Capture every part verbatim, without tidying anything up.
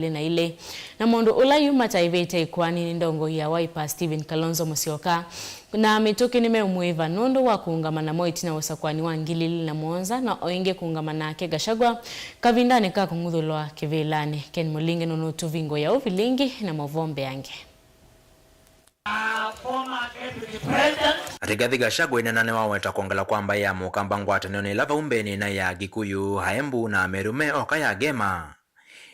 ilĩ na ilĩ. Na mũndũ ũla yu mataĩvĩte ĩkoani nĩ ndongoi ya Wiper Stephen Kalonzo Musyoka, na mĩtũkĩ nĩmeũmwĩva nũndũ wa kũũngama namo ĩtina wa ũsakũani wa ngili ilĩ na mũonza, na o ĩngĩ kũũngama nake Gachagua kavindanĩ ka kũng'uthũlwa kĩvĩlanĩ. Ken Mũlinge nũnũtũvingũĩa ũvilingi na maũvoo mbeange. Rigathi Gachagua ĩnena nĩwaweta kwongela kwa mbaĩ ya Mũkamba ngwatanĩonĩ ĩla vau mbeenĩ ĩnaĩ ya Kikuyu, Aembu na Ameru me oka ya Gema.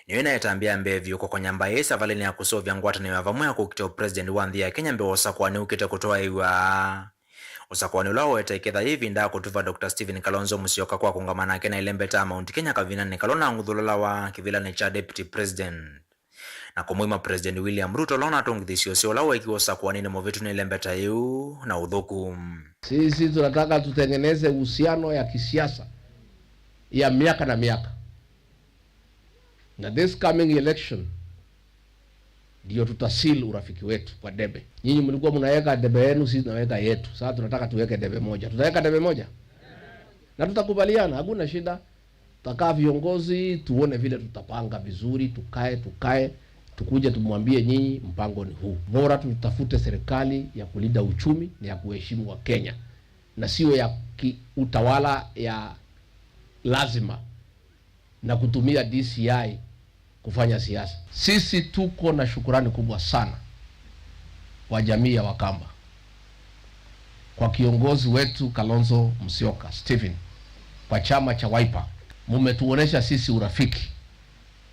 Nĩyo ĩnaetambĩa mbee vyũ kũkonya mbaĩ savalĩnĩ ya kũseũvya ngwatanĩo ya vamwe ya kũkita ũpresident wa nthĩ ya Kenya mbee wa ũsakũani ũkĩte kũtwaĩw'a. Ũsakũani ũla waweta ĩketha yĩ ĩvinda ya kũtuva Doctor Stephen Kalonzo Musyoka kwa kũngama nake na ĩlembeta Mount Kenya kavindanĩ kala ũnang'uthũlũlawa kĩvĩlanĩ kya deputy president. Na kũmwĩma President William Ruto ũla ũnatũngĩthisye ũseo ũla weekiwe ũsakũaninĩ mũvĩtu nĩ ĩlembeta yĩu na ũthũku. Sisi tunataka tutengeneze uhusiano ya kisiasa ya miaka na miaka. Na this coming election ndio tutaseal urafiki wetu kwa debe. Nyinyi mlikuwa mnaweka debe yenu, sisi tunaweka yetu. Sasa tunataka tuweke debe moja. Tutaweka debe moja? Na tutakubaliana, hakuna shida. Tutakaa viongozi, tuone vile tutapanga vizuri, tukae, tukae, tukuje tumwambie nyinyi mpango ni huu. Bora tutafute serikali ya kulinda uchumi na ya kuheshimu wa Kenya, na sio ya ki-, utawala ya lazima na kutumia D C I kufanya siasa. Sisi tuko na shukurani kubwa sana kwa jamii ya Wakamba, kwa kiongozi wetu Kalonzo Musyoka Stephen, kwa chama cha Wiper. Mumetuonesha sisi urafiki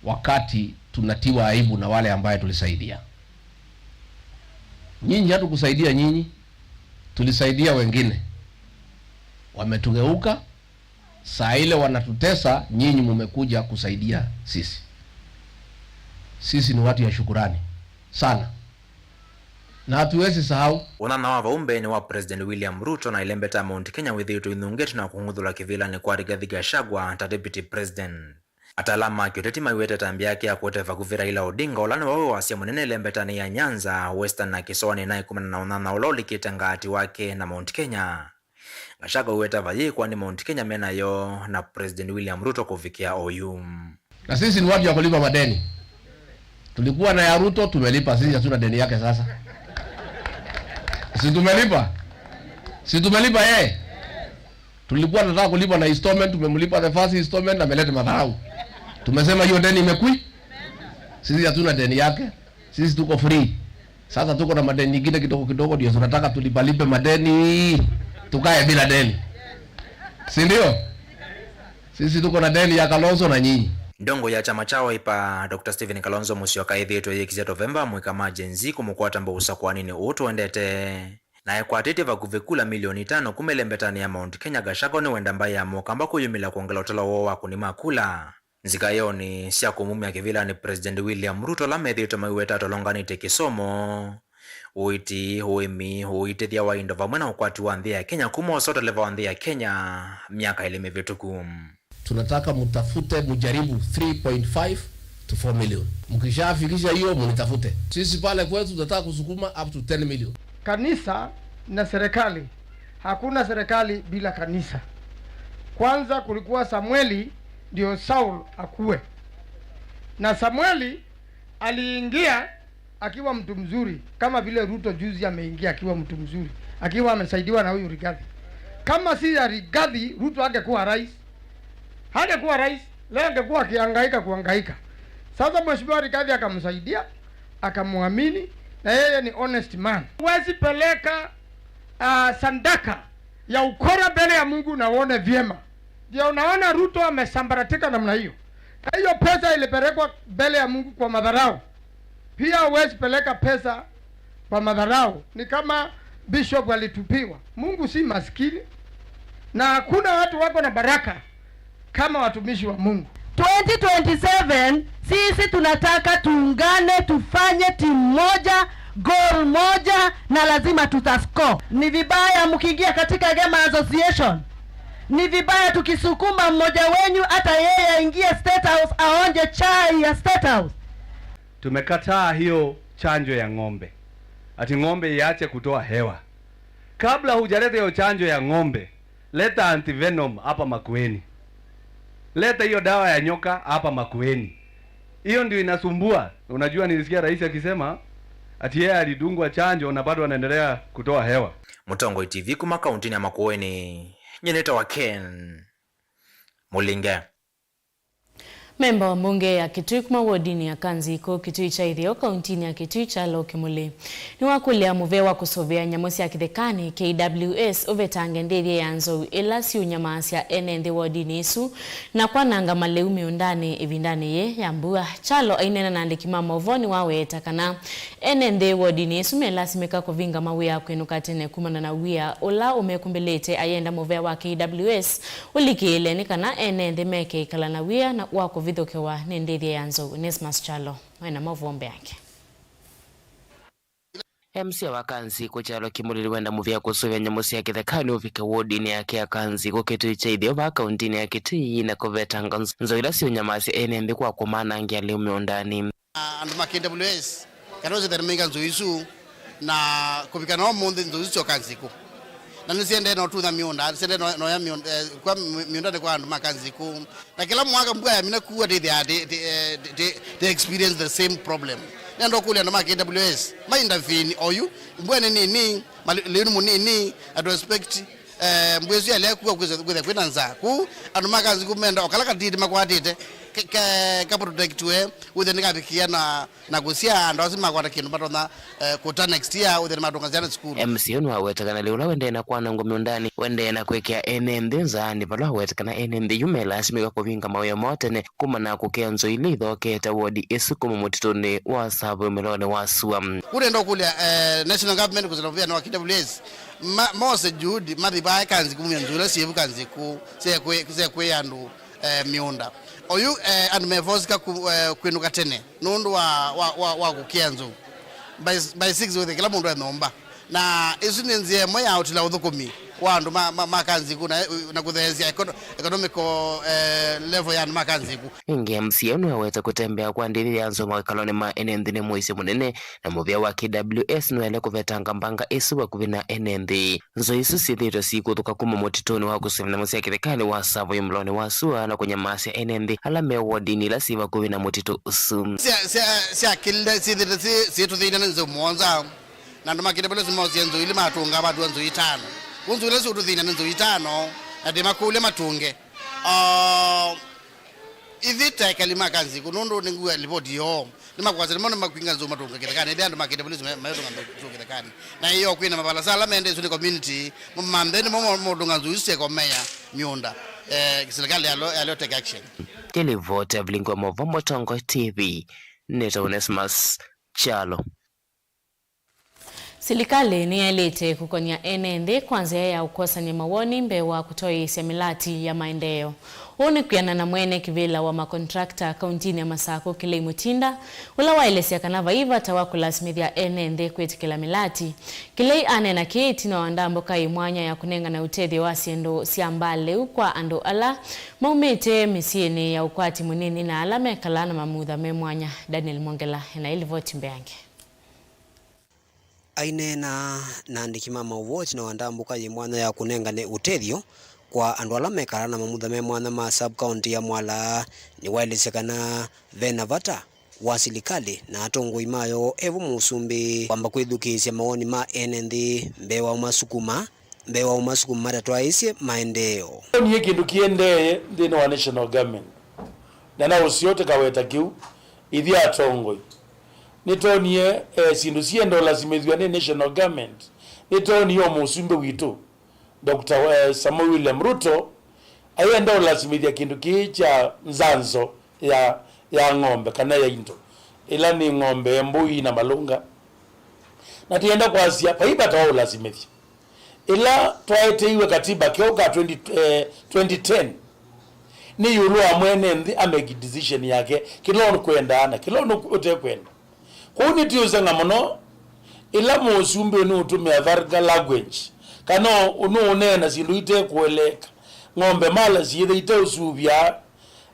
wakati tunatiwa aibu na wale ambaye tulisaidia. Nyinyi hatukusaidia nyinyi, tulisaidia wengine. Wametugeuka, saa ile wanatutesa, nyinyi mumekuja kusaidia sisi. Sisi ni watu ya shukurani sana. Na hatuwezi sahau. Ũnana wa vau mbeenĩ wa President William Ruto na ĩlembeta Mount Kenya wĩthĩĩtwe ĩnungĩtwe na kũng'uthũlwa kĩvĩlanĩ kwa Rigathi Gachagua ta deputy president. Ataalamu ma kĩũteti maiweta ĩtambya yake ya kũete vakuvĩ Raila Odinga, ũla nĩwe wĩ wasya mũnene ĩlembetanĩ ya Nyanza, Western na kĩsoanĩ ĩnaĩ kumana na ũnyanya ũla ũlikĩte ngaati wake na Mount Kenya. Gachagua wĩweta vayĩ ĩkoani Mount Kenya menayo na President William Ruto kũvikĩa oyu. Na sisi ni watu ya kulipa madeni. Tulikuwa na ya Ruto, tumelipa, sisi hatuna deni yake sasa. Si tumelipa? Si tumelipa yeye? Tulikuwa tunataka kulipa na installment, tumemlipa the first installment, ameleta madharau. Tumesema hiyo deni imekwi-, sisi hatuna deni yake. Sisi tuko free. Sasa tuko na madeni ingine kidogo kidogo, ndio tunataka tulipalipe madeni. Tukae bila deni. Si ndio? Sisi tuko na deni ya Kalonzo na nyinyi. Ndongo ya chama cha Wiper, Doctor Stephen Kalonzo Musyoka, ethĩĩtwe yĩkĩsya November mwĩka ma Gen Z kũmũkwata mbau ũsakũaninĩ ũũ tũendete. Na ekwatĩtye vakuvĩ kula milioni itano kuma ĩlembetanĩ ya Mount Kenya, Gachagua nĩwenda mbaĩ ya Mũkamba kũyumĩla kwongela ũtalo woo wa kũnima kula nzikaĩonĩ sya kũmumya kĩvĩlanĩ President William Ruto, ala methĩĩtwe maiweta atolonganĩtye kĩsomo, ũiiti, ũĩmi, ũitĩthya wa indo vamwe na ũkwati wa nthĩ ya Kenya kuma ũsa ũteleva wa nthĩ ya Kenya myaka ĩlĩ mĩvĩtũku. Tunataka mtafute, mjaribu three point five to four million. Mkishafikisha hiyo, mnitafute. Sisi pale kwetu tunataka kusukuma up to ten million. Kanisa na serikali. Hakuna serikali bila kanisa. Kwanza kulikuwa Samueli, ndio Saul akue. Na Samueli aliingia akiwa mtu mzuri, kama vile Ruto juzi ameingia akiwa mtu mzuri, akiwa amesaidiwa na huyu Rigathi. Kama si ya Rigathi, Ruto angekuwa rais. Hangekuwa rais, leo angekuwa akihangaika kuhangaika. Sasa Mheshimiwa Rigathi akamsaidia, akamwamini, na yeye ni honest man. Huwezi peleka, ah, sandaka ya ukora mbele ya Mungu na uone vyema. Ndio unaona Ruto amesambaratika namna hiyo. Na hiyo pesa ilipelekwa mbele ya Mungu kwa madharau. Pia huwezi peleka pesa kwa madharau. Ni kama bishop alitupiwa. Mungu si maskini. Na hakuna watu wako na baraka kama watumishi wa Mungu. Twenty twenty-seven, sisi tunataka tuungane, tufanye timu moja, goal moja, na lazima tutascore. Ni vibaya mkiingia katika Gema Association. Ni vibaya tukisukuma mmoja wenyu hata yeye aingie State House aonje chai ya State House. Tumekataa hiyo chanjo ya ng'ombe. Ati ng'ombe iache kutoa hewa. Kabla hujaleta hiyo chanjo ya ng'ombe, leta antivenom hapa Makueni. Leta hiyo dawa ya nyoka hapa Makueni. Hiyo ndio inasumbua. Unajua, nilisikia rais akisema ati yeye alidungwa chanjo na bado anaendelea kutoa hewa. Mũtongoi T V kuma kauntinĩ ya Makueni, nyie nĩtawa Ken Mũlinge. Memba wa mbunge ya Kitui kuma wodinĩ ya Kanzikũ, Kitui kya Ĩtheo, kauntinĩ ya Kitui, Kyalo Kĩmũlĩ, nĩwakũlya mũvea wa kũsũvĩa nyamũ sya kĩthekanĩ, K W S, ũvetange ndĩthya ya nzou ĩla siũnyamaasya ene nthĩ wodinĩ ĩsu na kwananga malĩu mĩũndanĩ ĩvindanĩ yĩĩ ya mbua. Kyalo aineena na andĩki ma maũvoo nĩwaweta kana ene nthĩ wodinĩ ĩsu melasimĩka kũvinga mawĩa kwĩnũka tene kumana na wia ũla ũmekumbĩlĩte, ayenda mũvea wa K W S ũlikĩĩle nĩ kana ene nthĩ meke ĩkala na wia na wa kũvithũkĩwa nĩ ndĩthya ya nzou. Onesmus Kyalo ena maũvoo mbeange. M C A wa Kanzikũ Kyalo Kĩmũlĩ nĩwenda mũvea kũsũvĩa nyamũ sya kĩthekanĩ ũvike wodinĩ yake ya Kanzikũ, Kitui kya Ĩtheo, vaa kauntinĩ ya Kitui, na kũvetanga nz-, nzou ila siũnyamasya ene nthĩ kwa kũmanangĩa lĩu mĩũndanĩ. Andũ ma K W S kana ũsethani mainga nzou isu, na kũvika na ũmũnthĩ nzou isu syoka Kanzikũ. Na nĩsiendee na ũtunya mĩũnda, nĩsiendee na, na ũya mĩũnda, eh, kwa mĩ-, mĩũndanĩ kwa andũ ma Kanzikũ. Na kĩla mwaka mbua yamina kuwa, tĩthĩaa tĩ, tĩ, eh, tĩ, tĩ, tĩ experience the same problem. Nenda ũkũlya andũ ma K W S maintervene oyu, mbua nĩ nini, mali-, lĩu nĩ mũnini, na tũ expect, eh, mbua ĩsu yalea kuwa kwĩthĩa, kwĩthĩa kwĩna nzaa. Kũu andũ ma Kanzikũ menda o kala katiti makwatĩte ke, ke, ka protectwe, wĩthĩa nĩkavikĩa na na kũsyaa andũ asu makwata kĩndũ matonya, eh, kũta next year, ũthĩe nĩmatũnga syana sukulu. M C A nĩwaweta kana lĩu ũla wendee na kwanangwa mĩũndanĩ, wendee na kwĩkĩa ene nthĩ nzaanĩ, vala waweta kana ene nthĩ yu melasimĩka kũvinga mawĩa moo tene kumana na kũkĩa nzou ila ithokete wodi ĩsu kuma mũtitũnĩ wa Savaiũ mũloonĩ wa sua. Kũu nenda ũkũlya, eh, national government kũsila mũvĩanĩ wa K W S, ma-, mose juhudi mathi vaa Kanzikũ kumya nzou ila syĩvu Kanzikũ, syekwĩ-, syekwĩa andũ eh, mĩũnda. Oyu, eh, andũ mevosika ku-, eh, kwĩnũka tene nũndũ wa, wa, wa, wa kũkĩa nzou. By, by six wĩthĩe kĩla mũndũ e nyũmba. Na ĩsu nĩ nzĩa ĩmwe ya ũtila ũthũkũmi wa andũ ma, ma, ma Kanzikũ na, na kũtheesya econo-, economical, eh, level ya andũ ma Kanzikũ. Ĩngĩ M C A nĩwaweta kũtembea kwa ndĩthya ya nzou mawĩkalonĩ ma ene nthĩ nĩ mũisyo mũnene, na mũvĩa wa K W S nũyaĩle kũvetanga mbanga ĩsu vakuvĩ na ene nthĩ. Nzou isu syĩthĩĩtwe siikũthũka kuma mũtitũnĩ wa kũsũvĩa nyamũ sya kĩthekanĩ wa Savaiũ mũloonĩ wa sua na kũnyamasya ene nthĩ ala me wodinĩ ila syĩ vakuvĩ na mũtitũ ũsu. Sya, sya, syakĩlile syĩthĩĩtwe syĩ, syĩtũthĩny'a nĩ nzou mũonza, na andũ ma K W S mosie nzou ilĩ matũnga, matua nzou itano. Kũu nzou ila siũtũthĩny'a nĩ nzou itano, na ndĩmakũlya matũnge. Ah, Ithyĩ ta ekali ma Kanzikũ, nũndũ nĩngw'a livoti yoo, nĩmakwasya nĩmo nĩmakwinga nzou matũnge kĩthekanĩ, ĩthĩa andũ ma K W S me-, mayũtũnga nzou kĩthekanĩ. Na ĩyoo kwĩna mavalasa ala mendee isu nĩ community, mo manthe nĩmo mo-, motũnga nzou isu syekomea mĩũnda. Eh, serikali yalo, yalo take action. Kĩlivoti Avilingi wa Movo, Mũtongoi T V, nĩtawa Onesmus Kyalo. Silikalĩ nĩyaĩlĩte kũkony'a ene nthĩ kwa nzĩa ya ũkosany'a mawoni mbee wa kũtwaĩĩsya mĩlati ya maendeeo. Ũu nĩ kwĩanana na mwene kĩvĩla wa makontrakta kauntinĩ ya Masakũ, Kĩlei Mũtinda, ũla waelesya kana vai vata wa kũlasimĩthya ene nthĩ kwĩtĩkĩla mĩlati. Kĩlei aneena kĩĩ ĩtina wa ndambũka yĩ mwanya ya kũnengane ũtethyo wa syĩndũ sya mbaa lĩu kwa andũ ala maumĩte mĩsyĩnĩ ya ũkwati mũnini na ala mekalaa na mamutha me mwanya. Daniel Mwongela ena ĩlivoti mbeange. Aineena na andĩki ma maũvoo ĩtina wa ndambũka yĩ mwanya ya kũnengane ũtethyo kwa andũ ala mekalaa na mamutha me mwanya ma sub-county ya Mwala, nĩwaelesya kana ve na vata wa silikalĩ na atongoi mayo evo mũsumbĩ kwamba kwĩthukĩĩsya mawoni ma ene nthĩ mbee wa ũmasukuma, mbee wa ũmasukuma matatwaĩĩsye maendeeo. Nĩtwonie kĩndũ kĩendee nthĩnĩ wa national government, na na ũseo tũkaweta kĩu. Ithyĩ atongoi nĩtwonie, eh, syĩndũ sienda ũlasimĩthw'a nĩ national government. Nĩtwonie o mũsumbĩ witũ, Doctor, eh, Samoei William Ruto, ayenda ũlasimĩthya kĩndũ kĩĩ kya nzanzo ya, ya ng'ombe kana ya indo, ĩla nĩ ng'ombe, mbũi na malũnga. Na tũyenda kwasya vai vata wa ũlasimĩthya. Ĩla twaeteiwe katiba keũ ka twenty, eh, twenty ten, nĩ ĩũlũ wa mwene nthĩ a make decision yake, kĩla ũkwendaa na kĩla ũtekwenda. Kwoou nĩtwĩũseng'a mũno ĩla mũsumbĩ nũũtũmĩa vulgar language, kana nũũneena syĩndũ itekũeleeka. Ng'ombe mala syĩtha iteũsuvya,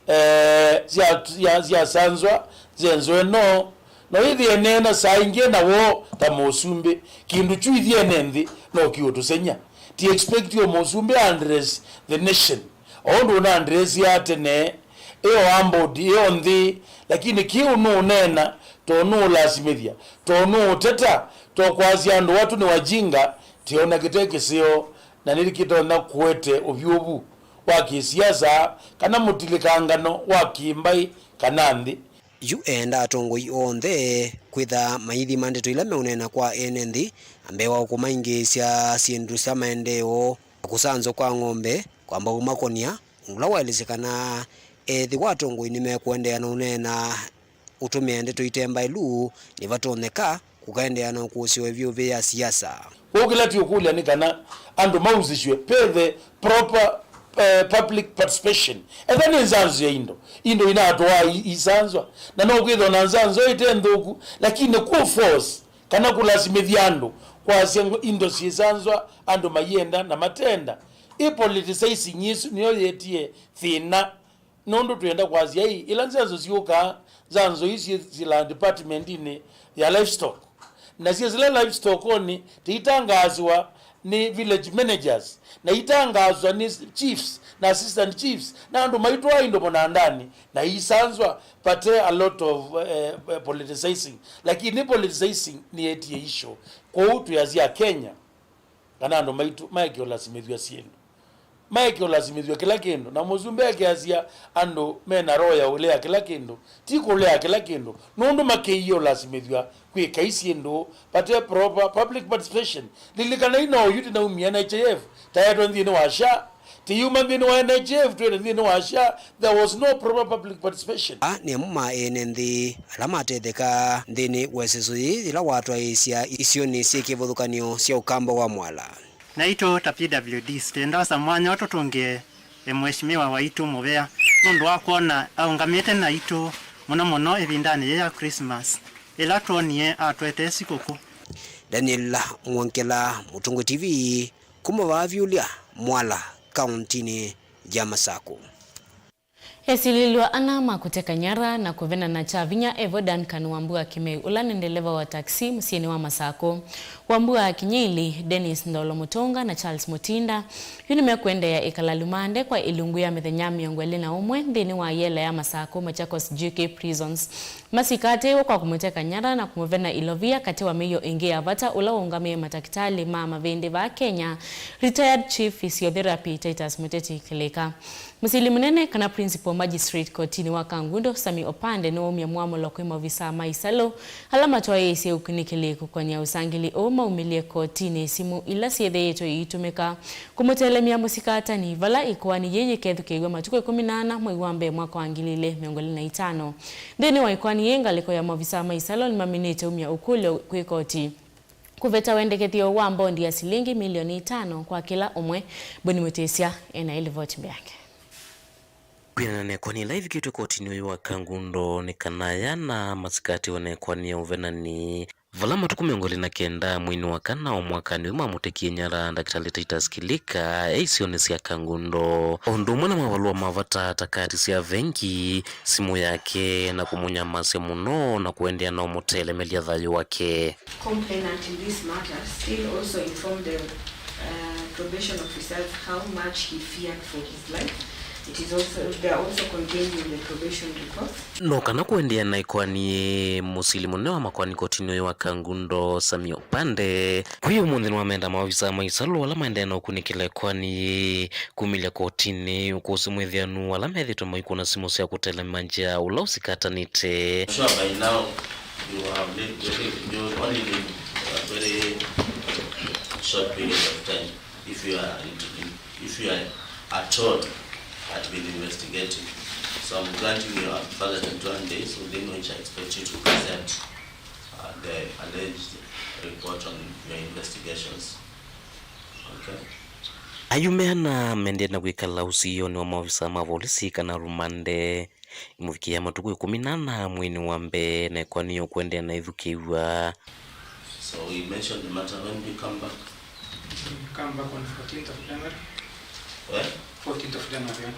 eh, sya, sya, syasanzwa, syenzwe no, no ĩthĩe neena saa ingĩ na woo ta mũsumbĩ, kĩndũ kyu ithyĩ ene nthĩ no kĩũtũseng'ya. Ti expect o mũsumbĩ address the nation, o ũndũ ũna address ya tene, Ĩyo ambodi, ĩyo nthĩ, lakini kĩu nũũneena, too nũũlasimĩthya, too nũũteta, too kwasya andũ atu nĩ wajinga, tĩona kĩte kĩseo, na nĩkĩtonya kũete ũvyũvu wa kĩsiasa kana mũtilikangano wa kĩmbaĩ kana nthĩ. Yu eenda atongoi onthe kwĩtha maithima ndeto ila meũneena kwa ene nthĩ, na mbee wa kũmaingĩĩsya syĩndũ sya maendeeo na kũsanzwa kwa ng'ombe, kwamba kũmakonia ũndũ ũla waelesye kana ethĩwa atongoi nĩmekũendeea na ũneena ũtũmĩa ndeto ite mbaĩlu, nĩvatonyeka kũkaendeea na ũkũsĩwa ĩvyũvĩ ya siasa. Kwoou kĩla tũũkũlya nĩ kana andũ mausĩsw'e, pethe proper, eh, public participation. Etha nĩ nzanzo ya indo, indo inatũaa i-, isanzwa, na no kwĩthwa na nzanzo ĩte nthũku, lakini kũ force kana kũlasimĩthya andũ kwasya ngo-, indo syĩsanzwa andũ maienda na matenda. Ĩ politicizing ĩsu nĩyo yĩetie thĩna. Nũndũ twĩenda kwasya ĩ, ĩla nzanzo syũkaa, nzanzo ii syĩsĩlaa department-inĩ ya livestock. Na syĩsĩla livestock-onĩ, tĩitangaasiwa nĩ village managers, na itangaaswa nĩ chiefs na assistant chiefs, na andũ maitwaa indo mũnandanĩ, na iisanzwa, pate a lot of, eh, eh, politicizing. Lakini politicizing nĩyetie issue. Kwoou twĩasya Kenya, kana andũ maitũ maeke ũlasimĩthw'a syĩndũ. Maeke ũlasimĩthw'a kĩla kĩndũ. Na mũsumbĩ ekeasya andũ me na roho ya ũlea kĩla kĩndũ, ti kũlea kĩla kĩndũ, nũndũ makĩie ũlasimĩthw'a kwĩka ii syĩndũ vate proper public participation. Lilikanai, no yu tĩnaumie N H I F, taetwe nthĩnĩ wa SHA, tĩyuma nthĩnĩ wa N H I F, twĩte nthĩnĩ wa SHA, there was no proper public participation. Aa nĩ amwe ma ene nthĩ ala matetheka nthĩnĩ wa ĩseso yĩĩ yĩla watwaĩĩsya isionĩ syĩ kĩvathũkany'o sya Ũkamba wa Mwala. Naitũ ta P W Ds, twendosa mwanya ũũ tũtũngĩe e Mheshimiwa waitũ mũvea nũndũ wa kwona aũngamĩte naitũ, mũno mũno ĩvindanĩ yĩĩ ya Christmas, ĩla twonie atwete sikũkũ. Daniel Mwongela, Mũtũngũ T V, kuma Vavyũlya, Mwala, kauntinĩ ya Masakũ. Esilĩlw'a ana ma kũteka nyara na kũvenana kya vinya evo Duncan Wambua Kĩmeu, ũla nĩ ndeleva wa taxi mũsyĩnĩ wa Masakũ. Wambua Kĩnyĩili, Dennis Ndolo Mũtũnga na Charles Mũtinda yu nĩmekũendeea ĩkala lumande kwa ĩlungu ya mĩthenya mĩongo ĩlĩ na ũmwe nthĩnĩ wa yela ya Masakũ, Machakos G K Prisons, masikatĩĩwe kwa kũmũteka nyara na kũmũvena ilovia katĩ wa mĩio ĩngĩ ya vata ũla waũngamĩe matakĩtalĩ ma mavĩndĩ vaa Kenya, retired chief physiotherapy Titus Mũteti Kĩlĩka. Mũsili mũnene kana principal magistrate kotinĩ wa Kangundo, Sami Opande, nĩwaumya mwamũlo kwĩ maovisaa ma isalũ ala matwaĩĩsye ũkunĩkĩli kũkonia ũsangĩli ũũ maumĩlye kotinĩ simũ ila syĩthĩĩtwe iitũmĩka kũmũtelemya mũsikatani, vala ĩkoani yĩĩ yĩkethukĩĩw'a matukũ ĩkũmi na ana mwei wa mbee mwaka wa ngili ilĩ mĩongo ĩlĩ na itano. Nthĩnĩ wa ĩkoani yĩĩ, ngalĩko ya maovisaa ma isalũ nĩmaminĩte umya ũkũlyo kwĩ koti kũveta wendekethyo wa mbondi ya silingi milioni itano kwa kĩla ũmwe. Boni Mũtĩsya ena ĩlivoti mbeange. Kwĩanana na ĩkoani ĩla ĩvikĩtwe kotinĩ ũyũ wa Kangundo, nĩ kana aya ana masikatĩwe na ĩkoani ya ũvenani, vala matukũ mĩongo ĩlĩ na kenda mweinĩ wa kana o mwakanĩ ũyũ mamũtekie nyara Ndakĩtalĩ Titus Kĩlĩka e isionĩ sya Kangundo, o ũndũ ũmwe na mavalũa ma vata ta kaati sya vengi, simũ yake, na kũmũnyamasya mũno na kũendeea na ũmũtelemelya thayũ wake. Complainant in this matter still also informed the, uh, probation officers how much he feared for his life. It is also, they are also contained in the probation reports. No kana kũendeea na ĩkoani, mũsili mũnene wa makoani kotinĩ ũyũ wa Kangundo, Sami Opande, kwĩ ũmũnthĩ nĩwamenda maovisaa ma isalũ ala maendeea na ũkunĩkĩla ĩkoani yĩĩ kumĩlya kotinĩ ũkũsĩ mwĩthĩanu ala methĩĩtwe maikũna simũ sya kũtelemya nzĩa ũla ũsikatanĩte. I'm sure by now you have lived very, you only live a very short period of time, if you are, if you are at all had been investigating. So I'm granting you a further twenty-one days, within which I expect you to present, uh, the alleged report on your investigations. Okay? Ayume ana mendee na kwĩkala ũsiĩonĩ wa maovisaa ma volisi kana rumande. Imũvikĩa matukũ ĩkũmi na ana mweinĩ wa mbee, na ĩkoani yĩĩ kũendeea na ĩthukĩĩw'a. So we mentioned the matter when we come back. We come back on fourteenth of January. Eh? Fourteenth of January, yeah.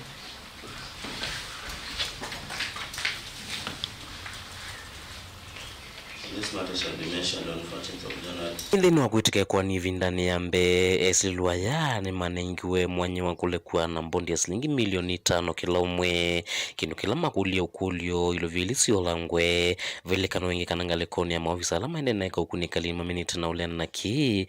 This matter shall be mentioned on fourteenth of January. Nthĩnĩ wa kwĩtĩka ĩkoani ĩvindanĩ ya mbee, esilĩlwa aya nĩmanengiwe mwanya wa kũlekw'a na mbondi ya silingi milioni itano kĩla ũmwe, kĩndũ kĩla makũlya ũkũlyo ilovia ili syolangwe. Velekano ĩngĩ kana ngalĩkonĩ ya maovisa ala maendee na eka ũkunĩkali maminĩte na ũleana na kĩĩ.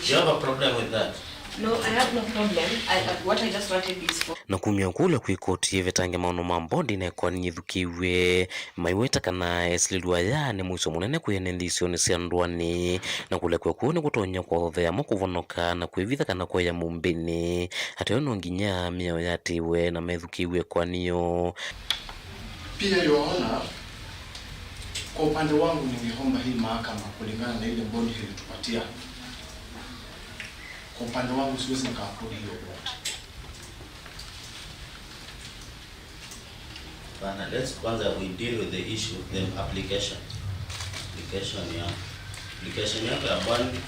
You have a problem with that? No, I have no problem. I, I, what I just wanted is for Na kumya ũkũlyo kwĩ koti ĩvetange maũndũ ma mbondi na ĩkoani yĩthukĩĩw'e, maiweta kana esilĩlwa aya nĩ mũisyo mũnene kwĩ ene nthĩ isionĩ sya ndũanĩ, na kũlekw'a kũu nĩkũtonya kũothea mo kũvonoka na kwĩvitha kana kũya mũmbĩnĩ. Ateo no nginya mĩao yatĩĩwe na methukĩĩw'e ĩkoani yoo. Pia, Your Honor, kwa upande wangu ningeomba hii mahakama kulingana na ile bond ilitupatia, kwa upande wangu siwezi nikauphold hiyo bond. Bana, let's kwanza we deal with the issue, the application. Application ya, application yako ya bond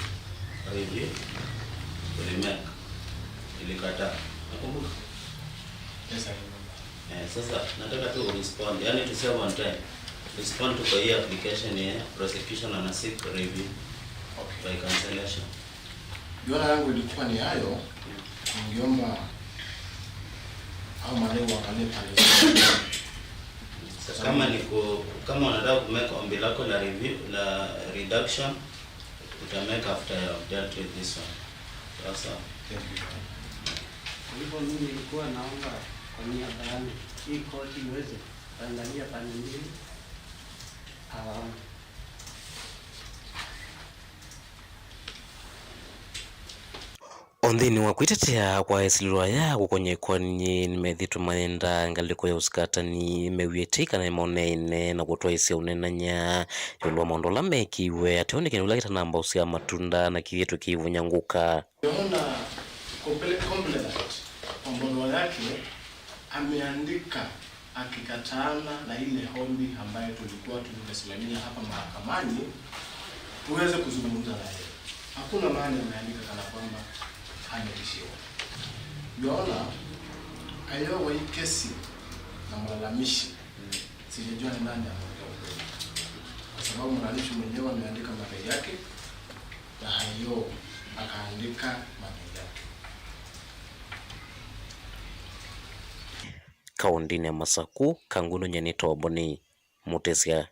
review ulimake. Ilikataa. Nakumbuka? Yes, I remember. Eh, sasa nataka tu respond, yani to save on time. Respond tu kwa hii application ya prosecution ana seek review. Okay. By cancellation. Ndio na yangu ilikuwa ni hayo, ningeomba au madai waangalie pale. Sasa kama ni ku-, kama unataka kumeka ombi lako la review, la reduction, utameka after you have dealt with this one. Sasa. Thank you. Kwa hivyo mimi nilikuwa naomba kwa niaba yangu, hii koti iweze kuangalia pande mbili. Ah, O nthĩnĩ wa kwĩtetea kwa esilĩlwa aya kũkony'a ĩkoani, nĩmethĩĩtwe mayenda ngalĩko ya ũsikatani, mewie tei kana nĩmoneene na kũtwaĩsya ũneenany'a ĩũlũ wa maũndũ ala meekĩiwe. Ateo nĩ kĩndũ kĩla kĩtanamba ũsyaa matunda na kĩthĩĩtwe kĩivũnyangũka. Ona complainant kwa barua yake ameandika akikataana na ile ombi ambayo tulikuwa tumesimamia hapa mahakamani tuweze kuzungumza na yeye. Hakuna mahali ameandika kana kwamba ametishiwa. Naona ayowa hii kesi na mlalamishi, sijajua ni nani ameongea ukweli, kwa sababu mlalamishi mwenyewe ameandika madai yake na Ayo akaandĩka mathĩna. Kaũndĩnĩ ya Masaku, Kangundo, nyie nĩ Toboni Mutisia.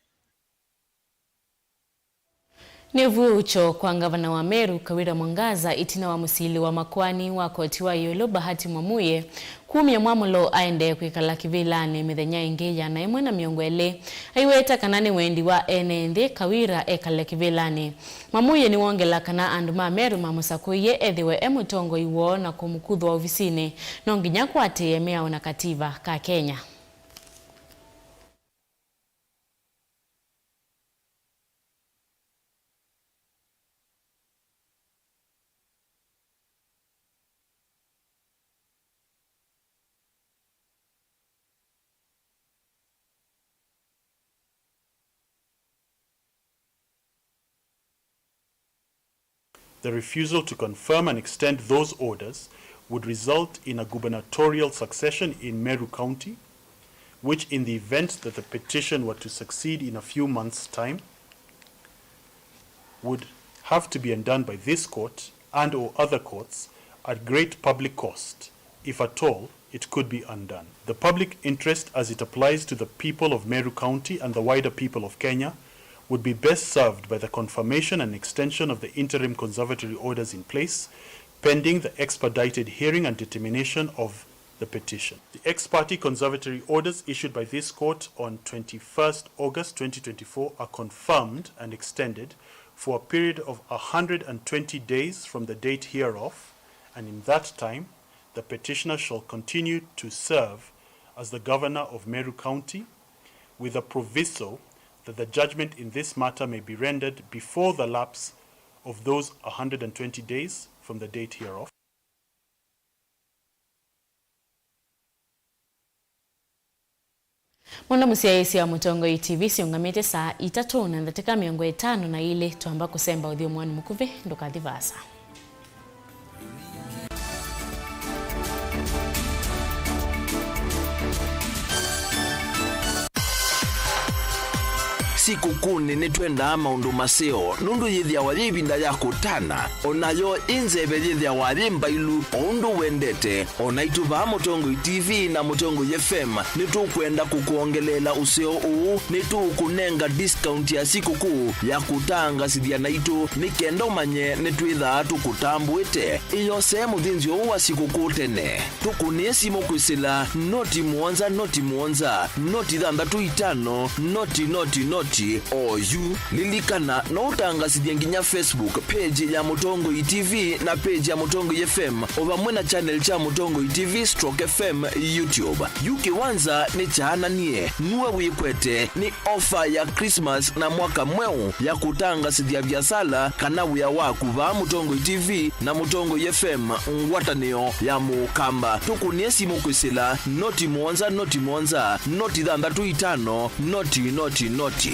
Nĩ vuũkyo kwa ngavana wa Meru, Kawira Mwangaza, ĩtina wa mũsili wa makoani wa koti wa ĩũlũ, Bahati Mwamuye, kumya mwamũlo aendee kwĩkala kĩvĩlanĩ mĩthenya ĩngĩ ĩana ĩmwe na mĩongo ĩlĩ. Aiweta kana nĩ wendi wa ene nthĩ Kawira ekale kĩvĩlanĩ. Mwamuye nĩwongela kana andũ ma Meru mamũsakũie ethĩwe e mũtongoi woo na kũmũkuthwa ovisinĩ, no nginya akwatĩĩe mĩao na kativa ka Kenya. The refusal to confirm and extend those orders would result in a gubernatorial succession in Meru County, which, in the event that the petition were to succeed in a few months' time, would have to be undone by this court and or other courts at great public cost, if at all it could be undone. The public interest as it applies to the people of Meru County and the wider people of Kenya would be best served by the confirmation and extension of the interim conservatory orders in place, pending the expedited hearing and determination of the petition. The ex parte conservatory orders issued by this court on twenty-first August twenty twenty-four are confirmed and extended for a period of a hundred and twenty days from the date hereof, and in that time the petitioner shall continue to serve as the governor of Meru County, with a proviso that the judgment in this matter may be rendered before the lapse of those a hundred and twenty days from the date hereof. Mũno mũsyaĩĩsya wa Mũtongoi T V siũngamĩte saa itatũ na ndatĩka mĩongo ĩtano na ilĩ. Twamba kũsemba ũthyũmũanĩ mũkuvĩ, ndũkathi vaasa. Sikũkũnĩ nĩtwendaa maũndũ maseo, nũndũ yĩthĩawa yĩ ĩvinda ya kũtana. O nayo ĩ nzeve yĩthĩawa yĩ mbailu, o ũndũ wendete. O naitũ vaa Mũtongoi T V na Mũtongoi F M nĩtũkwenda kũkwongeleela ũseo ũũ. Nĩtũũkũnenga discount ya sikũkũ ya kũtangasĩthya naitũ, nĩ kenda ũmanye nĩtwĩthaa tũkũtambũĩte. Ĩyosee mũthĩnzĩo ũũ wa sikũkũ tene. Tũkũnĩe simũ kwĩsĩla noti mũonza, noti mũonza, noti thanthatũ itano, noti, noti, noti, oyu. Lilikana, no ũtangasĩthye nginya Facebook page ya Mũtongoi T V na page ya Mũtongoi F M, o vamwe na channel kya Mũtongoi T V stroke F M YouTube. Yu kĩwanza nĩ kyaananie, nue wĩkwete, nĩ ofa ya Christmas na mwaka mweũ ya kũtangasĩthya viasala kana wĩa waku vaa Mũtongoi T V na Mũtongoi F M, ngwatanĩo ya Mũkamba. Tũkũnĩe simũ kwĩsĩla noti mũonza, noti mũonza, noti thanthatũ itano, noti, noti, noti.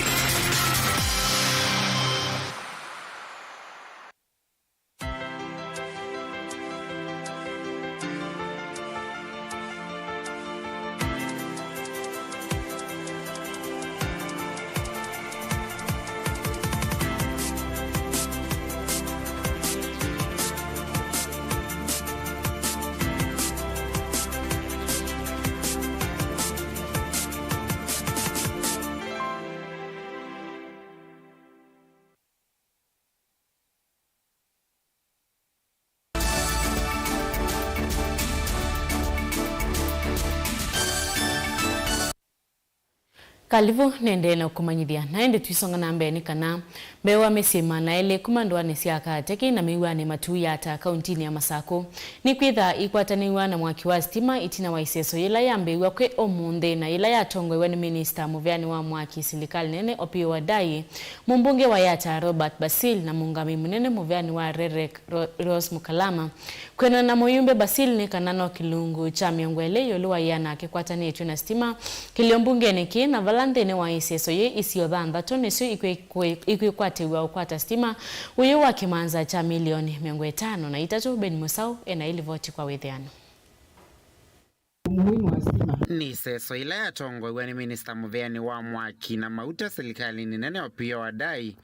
Kalivũ nendee na kũmanyĩthya, na ĩndĩ twisonga na mbee nĩ kana mbee wa mĩsyĩ maana elĩ kuma ndũanĩ sya Kateki na mĩw'anĩ Matuu Yatta kauntinĩ ya Masakũ nikwĩtha ikwatanĩw'a na mwaki wa sitima itina wa iseso yĩla yambĩĩw'a kwĩ ũmũnthĩ na yĩla yatongoew'a nĩ minista mũveanĩ wa mwaki silikalĩ nene Opiyo Wandayi, mũmbunge wa Yatta Robert Basil na mũũngamĩi mũnene mũveanĩ wa Rerek Ro-, Rose Mukalama. Kwĩanana na mũyumbe Basil nĩ kana no kĩlungu kya mĩongo ĩlĩ ĩũlũ wa ĩana kĩkwatanĩtw'e na sitima kĩlio mbungenĩ kĩĩ, na vala nthĩnĩ wa iseso yĩĩ isio thanthatũ nĩsyo ikwĩ-, kwĩ-, ikwĩkwatĩw'a ũkwata sitima ũyũ wa kĩmanza kya milioni mĩongo ĩtano na itatũ. Ben Mũsaũ ena ĩlivoti kwa wĩthĩano. Umuhimu wa stima. Nĩ iseso ila yatongoew'a nĩ minista mũveanĩ wa mwaki na mauta silikalĩnĩ nene Opiyo Wandayi,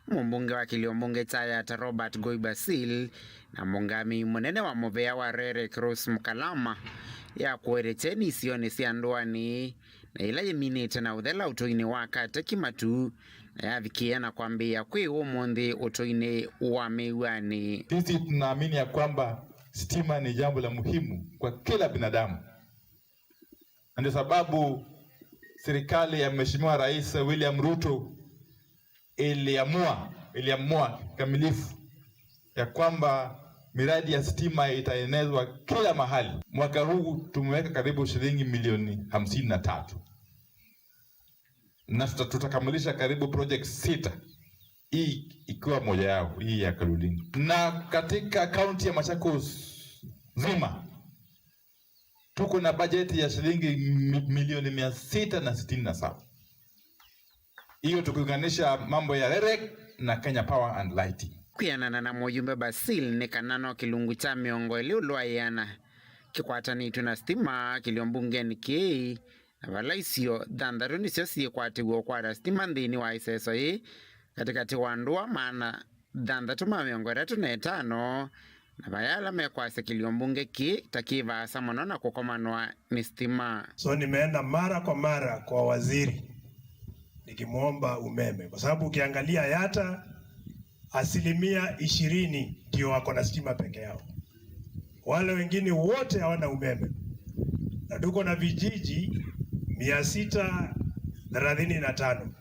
mũmbunge wa kĩlio mbunge kya Yatta Robert Goi Basil, na mũũngamĩi mũnene wa mũvea wa Rerek Rose Mukalama, ya kũete kyeni isionĩ sya ndũanĩ, na ĩla yĩminĩte na ũthela ũtũinĩ wa Kateki Matuu, na yavikĩĩa na kwambĩĩa kwĩ ũmũnthĩ ũtũinĩ wa mĩw'anĩ. Sisi tunaamini ya kwamba stima ni jambo la muhimu kwa kila binadamu. Na ndio sababu serikali ya Mheshimiwa Rais William Ruto iliamua, iliamua kikamilifu ya kwamba miradi ya stima itaenezwa kila mahali. Mwaka huu tumeweka karibu shilingi milioni hamsini na tatu. Na tuta-, tutakamilisha karibu project sita, hii ikiwa moja yao, hii ya Kaloleni. Na katika kaunti ya Machakos nzima, tuko na bajeti ya shilingi mi-, milioni mia sita na sitini na saba. Hiyo tukiunganisha mambo ya Rerek na Kenya Power and Lighting. Kwĩanana na mũyumbe Basil, nĩ kana no kĩlungu kya mĩongo ĩlĩ ĩũlũ wa ĩana kĩkwatanĩtw'e na sitima kĩlio mbungenĩ kĩĩ, na vala isio thanthatũ nĩsyo syĩkwatĩw'a ũkwata sitima nthĩnĩ wa ĩseso yĩĩ, katĩkatĩ wa ndũa maana thanthatũ ma mĩongo ĩtatũ na ĩtano, na vaya ala mekwasya kĩlio mbunge kĩĩ ta kĩ vaasa mũno na kũkomanwa nĩ sitima. So nimeenda mara kwa mara kwa waziri nikimwomba umeme, kwa sababu ukiangalia Yatta, asilimia ishirini ndio wako na stima peke yao, wale wengine wote hawana umeme, na tuko na vijiji mia sita thelathini na tano.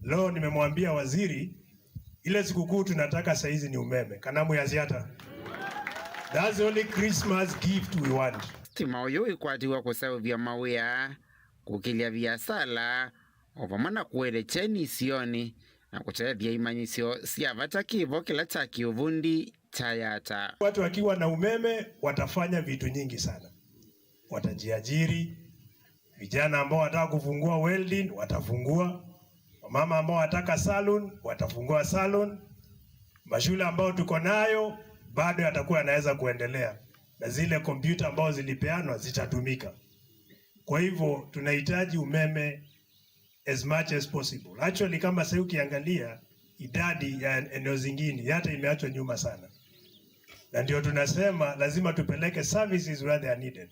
Leo nimemwambia waziri, ile sikukuu tunataka saizi ni umeme. Kanamu ya Ziata. That's the only Christmas gift we want. Sitima ũyũ wĩkwatiw'a kũseũvya mawĩa, kũkĩlya viasala, o vamwe na kũete kyeni isionĩ, na kũtethya imanyĩsyo sya vata kĩvo kĩla kya kĩũvundi kya Yatta. Watu wakiwa na umeme watafanya vitu nyingi sana. Watajiajiri, vijana ambao wataka kufungua welding watafungua, wamama ambao wataka salon watafungua salon, mashule ambao tuko nayo bado yatakuwa yanaweza kuendelea, na zile kompyuta ambao zilipeanwa zitatumika. Kwa hivyo tunahitaji umeme as much as possible. Actually, kama sasa ukiangalia idadi ya eneo zingine, Yatta imeachwa nyuma sana. Na ndio tunasema lazima tupeleke services where they are needed.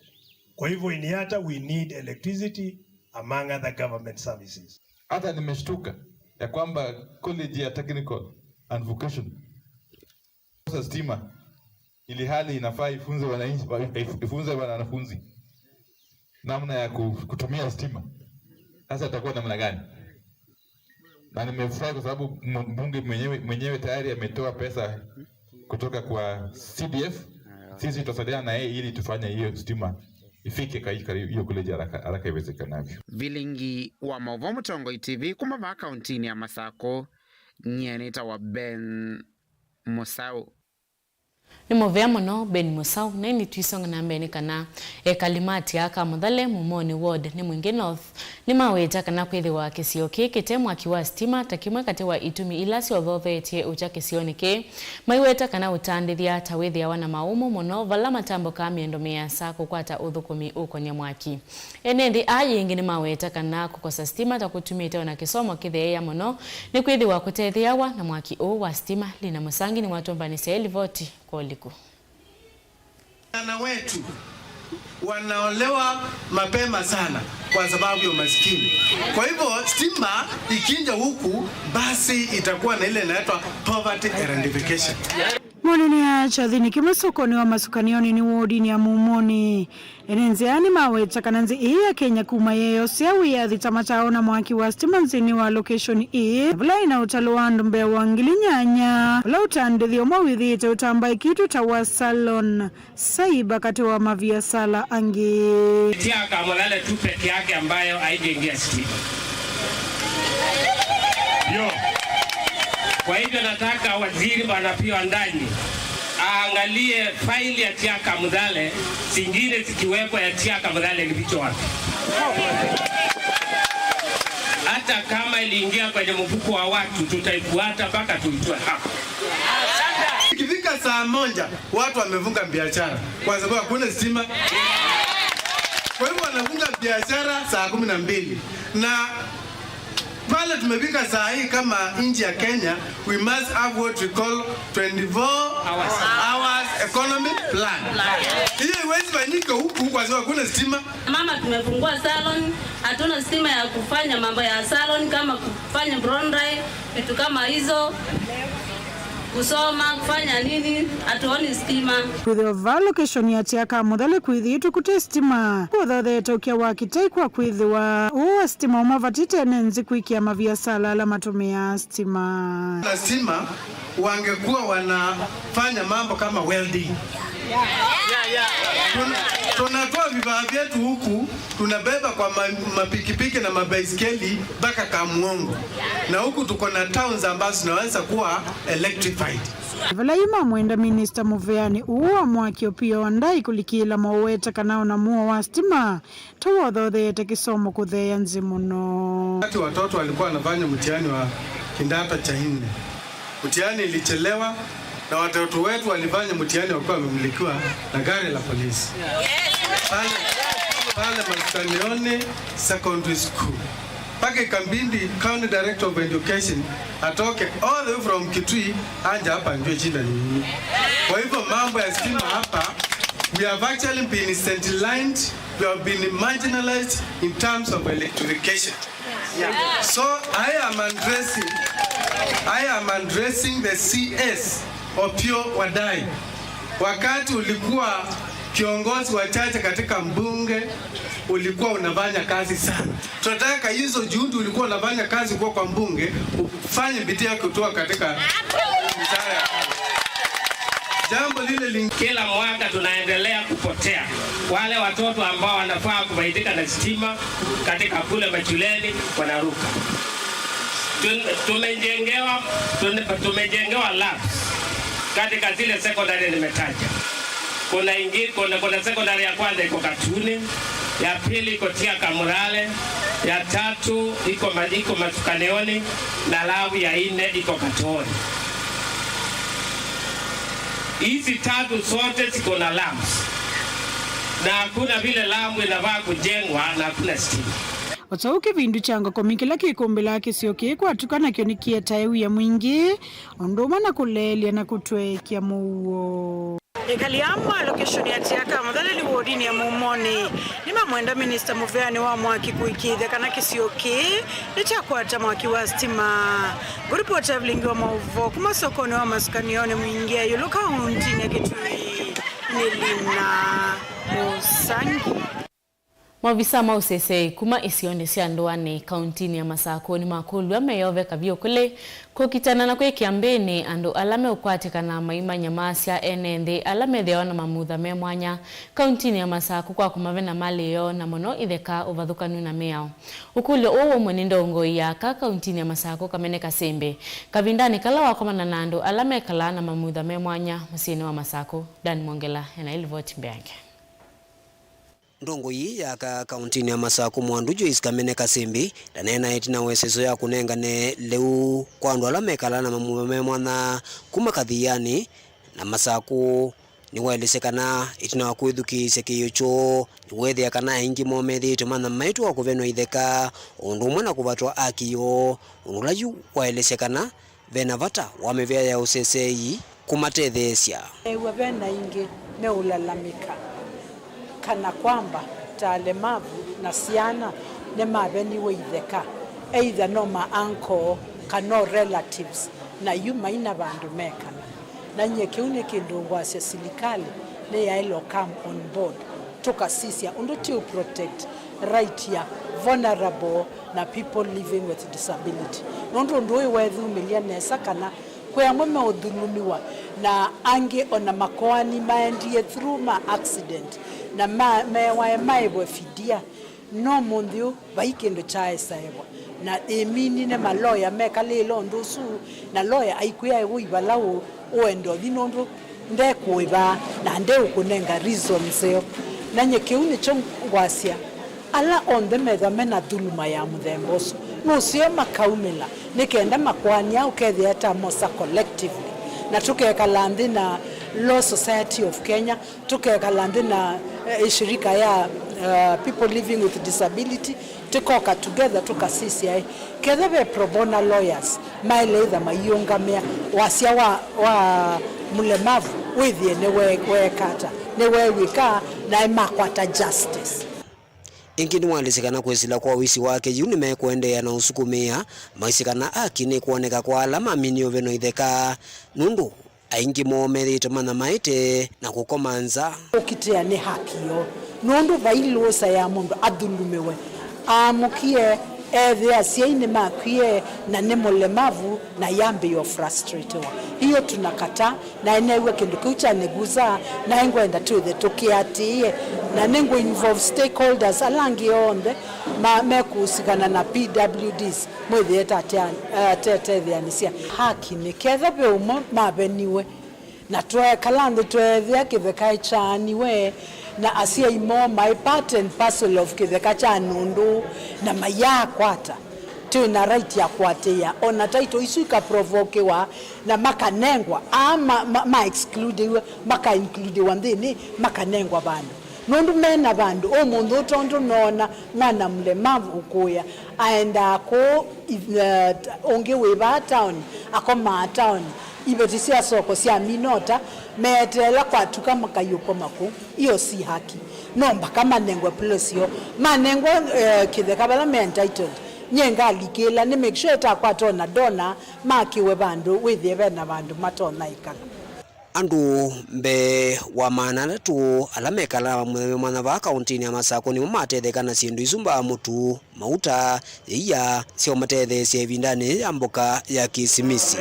Kwa hivyo in Yatta we need electricity among other government services. Hata nimeshtuka ya kwamba college ya technical and vocation sasa stima, ili hali inafaa ifunze wananchi, ifunze wanafunzi namna ya ku-, kutumia stima. Sasa itakuwa namna gani? Na nimefurahi kwa sababu mbunge mwenyewe, mwenyewe tayari ametoa pesa kutoka kwa C D F. Sisi tutasaidiana na yeye ili tufanye hiyo stima ifike kai-, kari-, hiyo college haraka, haraka iwezekanavyo. Vilingi wa maũvoo Mũtongoi T V kuma vaa kauntinĩ ya Masakũ, nyie nĩtawa Ben Mũsaũ. Nĩ mũvea mũno Ben Mũsaũ. Na ĩndĩ tũisonga na mbee nĩ kana ekali ma Tiaka Mũthale Mumonĩ Ward nĩ Mwingĩ North nĩmaweta kana kwĩthĩwa kĩsio kĩĩ kĩte mwaki wa sitima ta kĩmwe katĩ wa itumi ila syothotheetye ũkya kĩsionĩ kĩĩ, maiweta kana ũtandĩthya ta wĩthĩawa na maũmũ mũno vala matambũkaa mĩendo mĩasa kũkwata ũthũkũmi ũkonya mwaki. Ene nthĩ aa yĩngĩ nĩmaweta kana kũkosa sitima ta kũtumĩte ona kĩsomo kĩtheea mũno, nĩkwĩthĩwa kũtethĩawa na mwaki ũũ wa sitima. Lina Mũsangi nĩwatũmbanĩsya ĩ livoti kwa ũliku. Vijana wetu wanaolewa mapema sana kwa sababu ya umasikini. Kwa hivyo, stima ikinja huku, basi itakuwa na ile inaitwa poverty eradication. Mũnene ya kyathĩnĩ kĩmwe sokonĩ wa Masukanioni nĩ wodinĩ ya Mumoni. Ene nzĩa nĩmaweta kana nzĩ ĩĩ ya Kenya kuma yeeyosea wĩyathi ta mataona mwaki wa sitima nzĩnĩ wa location ĩĩ, vala ĩna ũtalo wa andũ mbee wa ngili nyanya, vala ũtandĩthyo ũmwe wĩthĩĩte ũtambaĩkĩtwe ta wa Salon Saiba katĩ wa maviasala angĩ. Tiaka Mũthale tu peke yake ambayo haijaingia stima. Yo. Kwa hivyo nataka waziri Bwana Opiyo Wandayi aangalie faili ya Tiaka Muthale, zingine zikiwekwa ya Tiaka Muthale ilifichwa wapi? Hata kama iliingia kwenye mfuko wa watu, tutaifuata mpaka tuitoe hapa. Ikifika saa moja, watu wamefunga biashara kwa sababu hakuna stima. Kwa hivyo wanafunga biashara saa kumi na mbili. Na pale tumefika saa hii kama nchi ya Kenya, we must have what we call twenty-four hours economy plan. Hiyo haiwezi fanyika huku kwa sababu hakuna stima. Mama, tumefungua salon, hatuna stima ya kufanya mambo ya salon kama kufanya blow dry, vitu kama hizo. Kusoma, kufanya nini, hatuoni stima. Kwĩthĩwa vaa location ya Tiaka Muthale kwĩthĩĩtwe kũte stima kũthotheete ũkĩa wa kĩtai kwa kwĩthĩwa ũũ wa stima ũmavatĩte ene nzĩ kwĩkĩa maviasala ala matũmĩaa stima. Na stima wangekuwa wanafanya mambo kama welding. Tun-, tunatoa vifaa vyetu huku, tunabeba kwa ma-, mapikipiki na mabaiskeli mpaka Kamuongo. Na huku tuko na towns ambazo zinaweza kuwa electrified. Vala yu mamwenda minista mũveanĩ ũũ wa mwaki Opiyo Wandayi kũlikĩĩla moweta kana ona mũo wa stima ta wothotheete kĩsomo kũtheea nzĩ mũno. Wakati watoto walikuwa wanafanya mtihani wa kidato cha nne, mtihani ilichelewa, na watoto wetu walifanya mtihani wakiwa wamemilikiwa na gari la polisi. Pale, pale Masukanioni Secondary School. Mpaka ikabidi County Director of Education atoke all the way from Kitui aje hapa ajue shida ni nini. Kwa hivyo mambo ya stima hapa, we have actually been sidelined, we have been marginalized in terms of electrification. So I am addressing, I am addressing the C S Opiyo Wandayi. Wakati ulikuwa kiongozi wa chache katika mbunge, ulikuwa unafanya kazi sana. Tunataka hizo juhudi ulikuwa unafanya kazi kuwa kwa mbunge, ufanye bidii ya kutoa katika wizara ya kazi. Jambo lile lingine, kila mwaka tunaendelea kupotea. Wale watoto ambao wanafaa kufaidika na stima katika kule mashuleni wanaruka. Tun-, tumejengewa, tun-, tumejengewa labs katika zile secondary nimetaja. Kuna ingi-, kuna, kuna secondary ya kwanza iko Katuni, ya pili iko Tiaka Muthale, ya tatu iko ma-, iko Masukanioni, na lab ya nne iko Katooni. Hizi tatu zote ziko na labs. Na hakuna vile lab inafaa kujengwa na hakuna stima. O ta ũu kĩvindu kya ngokomi kĩla kĩkũmbĩlaa kĩsio kĩĩ kwatuka nakyo nĩkĩetae wia mwingĩ, o ũndũ ũmwe na kũleelya na kũtweekya mũuo. Ekali a mwalo kĩsionĩ ya Tiaka Mũthaleni wodini ya Mumonĩ nĩmamwenda minista mũveanĩ wa mwaki kũĩkĩĩthya kana kĩsio kĩĩ nĩkyakwata mwaki wa sitima. Ngũripoti ya vilingi wa maũvoo kuma sokonĩ wa masukanĩonĩ mwingĩ ya ĩũlũ kauntinĩ ya Kitui nĩ Lina Mũsangi. Maovisa ma ũseseei kuma isionĩ sya ndũanĩ kauntinĩ ya Masakũ nĩmakũlw'a meyove kavyũ kũlĩ kũkitana na kwĩkĩa mbĩnĩ andũ ala meũkwatĩkana maimanyamaasya ene nthĩ ala methĩawa na mamutha me mwanya kauntinĩ ya Masakũ kwa kũmavena malĩ yoo na mũno itheka, ũvathũkanu na mĩao. Ũkũlyo ũũ waumw'a nĩ ndongoi ya aka kauntinĩ ya Masakũ Kamene Kasĩmbĩ kavindanĩ kala wakomana na andũ ala mekalaa na mamutha me mwanya mũsyĩnĩ wa Masakũ. Dan Mwongela ena ĩlivoti mbeange. Ndongoi ya aka kauntinĩ ya Masakũ Mwandu Joyce Kamene Kasĩmbĩ ndaneena ĩtina wa ĩseso ya kũnengane lĩu kwa andũ ala mekalaa na mamutha me mwanya kuma Kathianĩ na Masakũ. Nĩwaelesya kana ĩtina wa kwĩthukĩĩsya kĩĩo kyoo, nĩweethĩa kana aingĩ moo methĩĩtwe manyamaĩtwe wa kũvenwa itheka, o ũndũ ũmwe na kũvatwa aki yoo, ũndũ ũla yu waelesya kana ve na vata wa mĩvĩa ya ũseseei kũmatetheesya. Neew'a ve na aingĩ meũlalamĩka kana kwamba ta alemavu na syana nĩmaveniwe itheka, either no ma uncle kana o relatives, na yu mai na vandũ mekala. Na nyie kĩu nĩ kĩndũ ngwasya silikalĩ nĩyaĩle come on board, tũkasisya ũndũ tũũ protect right ya vulnerable na people living with disability. Nũndũ ũndũ ũyũ weethumĩlya nesa kana kwĩ amwe meũthulumiwa, na angĩ ona makoani maendie through ma accident, na ma-, mewae maĩvwe fidia. No mũnthĩ ũũ, vai kĩndũ kyaesaĩwa, na ĩminine maloya mekalĩĩla ũndũ ũsu, na loya aikwĩa ĩw'o ivala ũ-, ũenda ũthi nũndũ ndekũĩva na ndeũkũnenga reason nzeo. Na nyie kĩu nĩkyo ngwasya, ala onthe methwa mena thuluma ya mũthemba ũsu, nũseo makaumĩla nĩ kenda makoani aa ũkethĩa ta mosa collectively, na tũkekala nthĩ na Law Society of Kenya, tũkekala nthĩ na, eh, shirika ya, eh, people living with disability, tũkoka together tũkasisya, eh, ketha ve pro bono lawyers maĩle ĩtha maiũngamĩa wasya wa, wa mũlemavu wĩthĩe nĩwe-, weeka ata, nĩweew'ĩka, naĩ makwata justice. Ĩngĩ nĩwaelesye kana kwĩsĩla kwa ũisi wake yu nĩmekũendeea na ũsukumĩa, maisye kana aki nĩkwoneka kwa ala maminie ũvenwa itheka, nũndũ aingĩ moo methĩĩtwe manyamaĩte na kũkoma nza. Ũkitĩa nĩ haki yoo, nũndũ vai lũsa ya mũndũ athulumiwe, aamũkie, ethĩa asyai nĩmakwie, na nĩ mũlemavu, na yambĩĩo frustratiwa. Hiyo tunakataa, na neew'a kĩndũ kĩu kyanĩgusa, na ngwenda twĩthe tũkĩatĩĩe, na nĩngũ involve stakeholders ala angĩ onthe ma-, mekũsikana na P W Ds. Mwĩthĩe ta atea-, atetetheanĩsya haki nĩ ketha ve ũmwe maveniwe, na tweekala nthĩ tweethĩa kĩtheka kyaaniwe, na asyai moo maĩ part and parcel of kĩtheka kya nũndũ, na mayaakwata. Twĩ na right ya kũatĩĩa, o na title isu ikaprovokiwa, na makanengwa, aa ma, ma, ma excludiwe, maka includiwa nthĩnĩ, makanengwa vandũ. Nũndũ me na vandũ, ũmũnthĩ ũũ tondũ noona mwana mũlemavu ũkũya, aendaa kũũ, eh, ũngĩ wĩ vaa town, akomaa town, iveti sya soko sya minota, meeteela kwatuka makaiũkoma kũu. Iyo si haki. No mpaka manengwe plots syoo. Manengwa, eh, kĩtheka vala me entitled. Nyie ngalikĩĩla, nĩ make sure ĩtakwata ona donor, makĩwe vandũ, wĩthĩe ve na vandũ matonya ĩkala. Andũ mbee wa maana atatũ ala mekalaa mamutha me mwanya vaa kauntinĩ ya Masakũ nĩmo matetheka na syĩndũ isu mbaa mũtu, mauta, ĩia, syaũmatetheesya ĩvindanĩ yĩĩ ya mboka ya Kĩsimisi.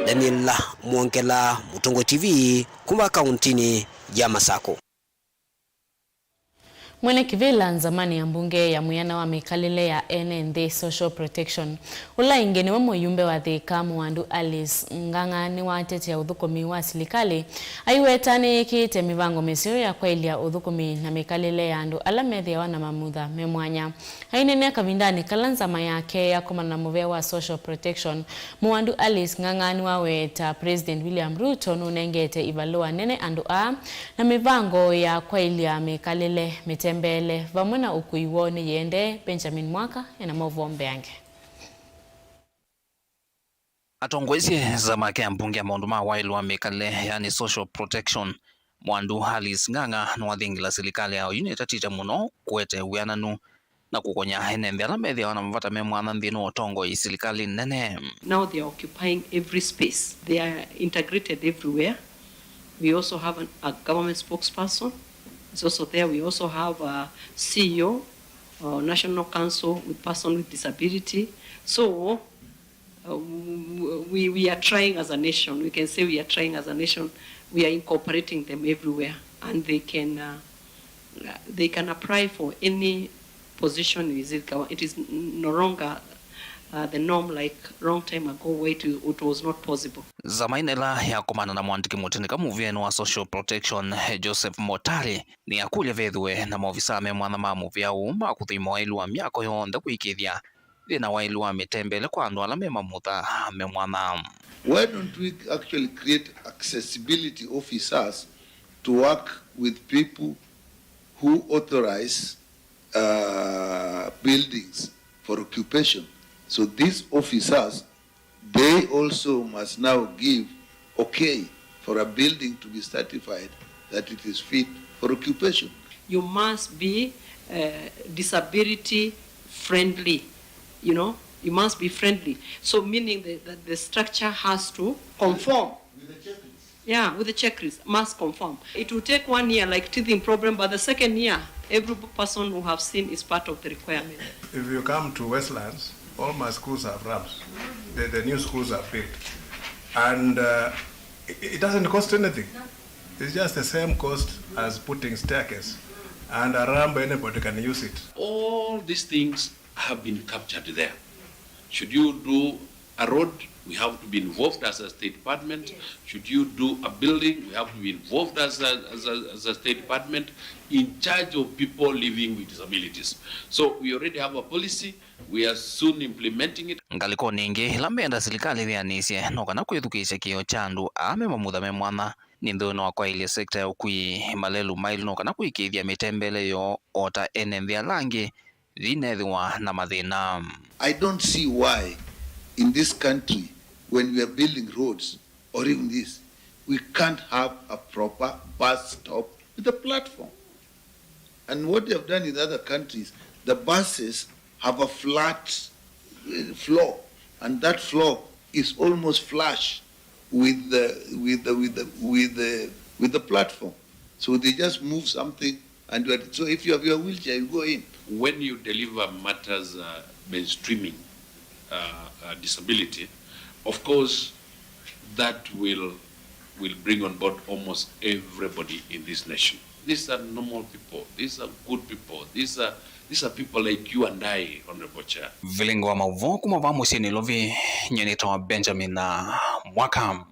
Daniel Mwongela, Mũtongoi T V, kuma kauntinĩ ya Masakũ. Mwene kĩvĩla nzamanĩ ya mbunge ya mwĩana wa mĩkalĩle ya ene nthĩ, social protection, ũla ĩngĩ nĩwe mũyumbe wa Thika Mũwandu Alice Ng'ang'a nĩwatetea ũthũkũmi wa silikalĩ, aiweta nĩyĩkĩĩte mĩvango mĩseo ya kwaĩlya ũthũkũmi na mĩkalĩle ya andũ ala methĩawa na mamutha me mwanya. Aineenea kavindanĩ kala nzama yake yakomana na mũvea wa social protection, Mũwandu Alice Ng'ang'a nĩwaweta President William Ruto nũnengete ivalũa nene andũ aa na mĩvango ya kwaĩlya mĩkalĩle mĩte mĩtembeele vamwe na ũkui woo nĩyĩendee. Benjamin Mwaka ena maũvoo mbeange. Atongoesye nzama ya mbunge ya maũndũ ma waĩlu wa mĩkalĩle, yani social protection, Mwandu Alice Ng'ang'a, nĩwathingila silikalĩ ya oyu nĩtatĩte mũno kũete wĩananu na kũkony'a ene nthĩ ala methĩawa na mavata me mwanya nthĩnĩ wa ũtongoi silikalĩ nene. Now they are occupying every space. They are integrated everywhere. We also have an, a government spokesperson. He's also there. We also have a C E O, uh, National Council with Person with Disability. So, uh, w-, we, we are trying as a nation. We can say we are trying as a nation. We are incorporating them everywhere, and they can, uh, they can apply for any position in this government. It is n-, no longer, uh, the norm like long time ago where it, it was not possible. Nzama ĩno ĩla yakomana na mwandĩki mũtĩnĩka mũvĩanĩ wa social protection, Joseph Motari, nĩyakũlya vethĩwe na maovisaa me mwanya ma mũvĩa ũũ ma kũthũima waĩlu wa myako yonthe kũĩkĩĩthya thĩna waĩlu wa mĩtembeele kwa andũ ala me mamutha me mwanya. Why don't we actually create accessibility officers to work with people who authorize, uh, buildings for occupation? So these officers, they also must now give okay for a building to be certified that it is fit for occupation. You must be, uh, disability friendly, you know, you must be friendly. So meaning that, that the structure has to conform. With the checklist. Yeah, with the checklist, must conform. It will take one year, like teething problem, but the second year, every person who have seen is part of the requirement. If you come to Westlands, all my schools have ramps. The, the new schools are built. And, uh, it, it doesn't cost anything. It's just the same cost as putting staircase and a ramp, anybody can use it. All these things have been captured there. Should you do a road, we have to be involved as a state department. Yes. Should you do a building, we have to be involved as a, as a, as a state department in charge of people living with disabilities. So we already have a policy, we are soon implementing it. Ngalĩkonĩ ĩngĩ, ĩla menda silikalĩ ĩvĩanĩsye no kana kwĩthukĩĩsya kĩĩo kya andũ aa me mamutha me mwanya, nĩ nthĩnĩ wa kwaĩlya sekta ya ũkui malelũ maĩlu no kana kũĩkĩĩthya mĩtembeele yoo o ta ene nthĩ ala angĩ yĩneethĩwa na mathĩna. I don't see why in this country, when we are building roads or even this, we can't have a proper bus stop with a platform. And what they have done in other countries, the buses have a flat, uh, floor, and that floor is almost flush with the, with the, with the, with the, with the platform. So they just move something and you are, so if you have your wheelchair, you go in. When you deliver matters, uh, mainstreaming, uh, uh, disability, of course, that will, will bring on board almost everybody in this nation. These are normal people. These are good people. These are, these are people like you and I, Honorable Chair. Vilingi wa maũvoo kuma vaa mũsyĩ Nairobi, nyie nĩtawa Benjamin, uh, Mwaka.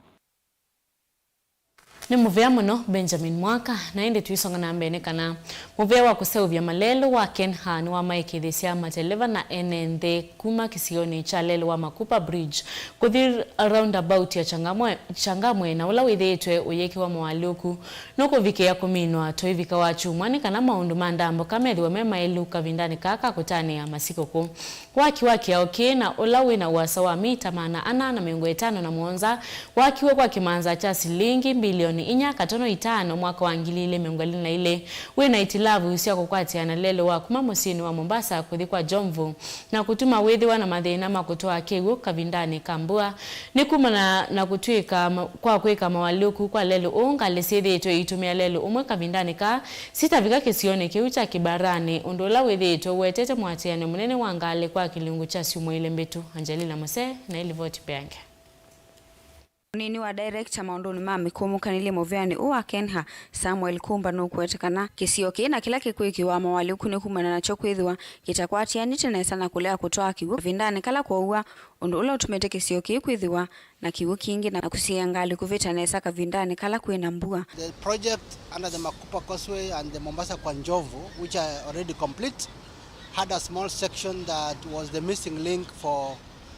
Nĩ mũvea mũno, Benjamin Mwaka. Na ĩndĩ tũisonga na mbee nĩ kana mũvea wa kũseũvya malelũ wa KeNHA nĩwamaĩkĩĩthĩsya mateleva na ene nthĩ kuma kĩsionĩ kya lelũ wa Makupa Bridge kũthi roundabout ya Changamwe, Changamwe, na ũla wĩthĩĩtwe ũyĩkĩwa moalyũku nũkũvikĩĩa kũminwa tũivika wa kyumwa nĩ kana maũndũ ma ndambũka methĩwe me maĩlu kavindanĩ kaa ka kũtanĩa masikũkũ. Waki wa kĩao kĩĩ na ũla wĩ na ũasa wa mita maana ana na mĩongo ĩtano na mũonza wakiwe kwa kĩmanza kya silingi mbilioni inya katono itano mwaka wa ngili ilĩ mĩongo ĩlĩ na ilĩ wĩ na itilavu sya kũkwatĩana lelũ wa kuma mũsyĩnĩ wa Mombasa kũthi kwa Jomvu na kũtuma wĩthĩwa na mathĩna ma kũtwaa kĩw'ũ kavindanĩ ka mbua. Nĩ kumana na kũtw'ĩka ma-, kwa kwĩka moalyũku kwa lelũ ũũ, ngalĩ syĩthĩĩtwe iitũmĩa lelũ ũmwe kavindanĩ kaa sitavika kĩsionĩ kĩu kya Kibarani, ũndũ ũla wĩthĩĩtwe ũetete mũatĩanĩo mũnene wa ngalĩ kwa kĩlungu kya syumwa ilĩ mbĩtu. Angelina Mose na ĩlivoti mbeange. Mũnini wa director maũndũnĩ ma mĩkũmũkanĩlye mũvĩanĩ ũũ wa KeNHA, Samuel Kumba, nũkũete kana kĩsio kĩĩ na kĩla kĩkwĩkĩwa moalyũku nĩ kumana nakyo kwĩthĩwa kĩtakwatĩanĩte nesa na kũlea kũtwaa kĩw'ũ kavindanĩ kala kwaua, ũndũ ũla ũtumĩte kĩsio kĩĩ kwĩthĩwa na kĩw'ũ kingĩ na kũsiĩĩa ngalĩ kũvĩta nesa kavindanĩ kala kwĩ na mbua. The project under the Makupa Causeway and the Mombasa Kwa Njovu, which are already complete, had a small section that was the missing link for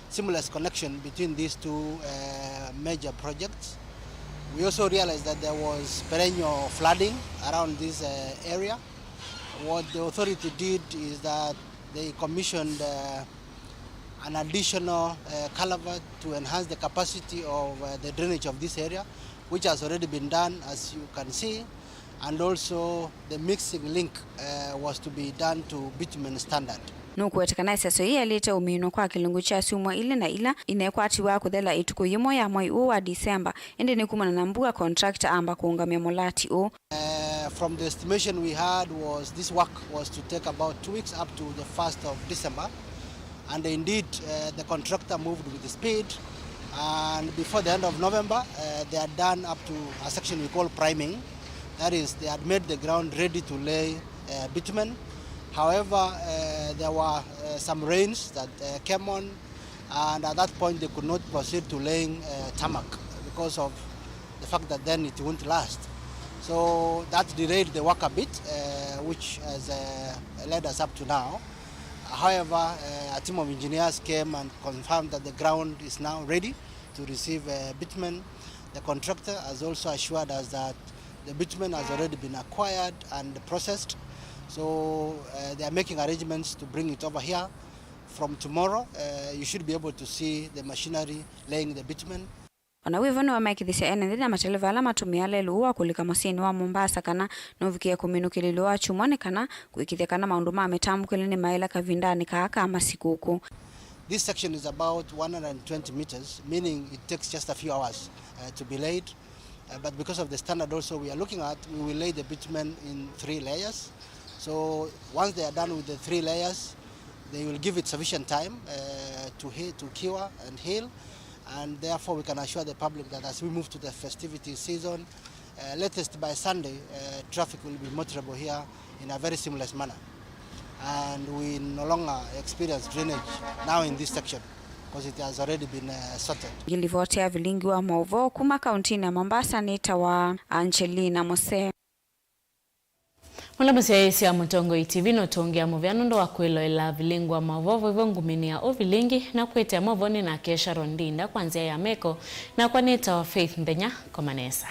seamless connection between these two, uh, major projects. We also realized that there was perennial flooding around this, uh, area. What the authority did is that they commissioned uh, an additional uh, culvert to enhance the capacity of uh, the drainage of this area, which has already been done, as you can see, and also the mixing link uh, was to be done to bitumen standard. Nũkũweta kana ĩseso yĩĩ yaĩlĩte ũminwa kwa kĩlungu kya syumwa ilĩ na ila inekwatiwa kũthela ĩtukũ yĩmwe ya mwei ũũ wa Disemba, ĩndĩ nĩ kumana na mbua contractor amba kũũngamya mũlati ũũ. Uh, from the estimation we had was this work was to take about two weeks up to the first of December, and indeed uh, the contractor moved with the speed, and before the end of November uh, they had done up to a section we call priming, that is they had made the ground ready to lay uh, bitumen. However, uh, there were uh, some rains that uh, came on, and at that point they could not proceed to laying uh, tarmac because of the fact that then it won't last. So that delayed the work a bit, uh, which has uh, led us up to now. However, uh, a team of engineers came and confirmed that the ground is now ready to receive uh, bitumen. The contractor has also assured us that the bitumen has already been acquired and processed. So uh, they are making arrangements to bring it over here. From tomorrow, uh, you should be able to see the machinery laying the bitumen. Ona wĩvo nĩwamekĩthisya ene nthĩ na mateleva ala matũmĩaa lelũ ũũ wa kũlika mũsyĩnĩ wa Mombasa kana nũvikĩe kũminũkĩlĩlwa wa kyumwa nĩ kana kũĩkĩĩthya kana maũndũ ma mĩtambũkĩle nĩmaĩla kavindanĩ kaa ka masikũkũ. This section is about one hundred twenty meters, meaning it takes just a few hours uh, to be laid. Uh, but because of the standard also we are looking at, we will lay the bitumen in three layers. So once they are done with the three layers, they will give it sufficient time uh, to, he- to cure and heal, and therefore we can assure the public that as we move to the festivity season, uh, latest by Sunday, uh, traffic will be motorable here in a very seamless manner, and we no longer experience drainage now in this section because it has already been uh, sorted. Ngilivoti ya vilingi wa mauvoo kuma kauntinĩ ya Mombasa nĩtawa Angelina Mose. Mũla mũsyaĩĩsya Mũtongoi T V nũtũngĩa mũvea nũndũ wa kwĩloela vilingi wa mauvoo. Vaivo ngũminĩa ũvilingi na kwĩtĩa mauvoo nĩ nake Sharon Ndinda kwa nzĩa ya meko, nakwa nĩtawa Faith Nthenya. Koma nesa.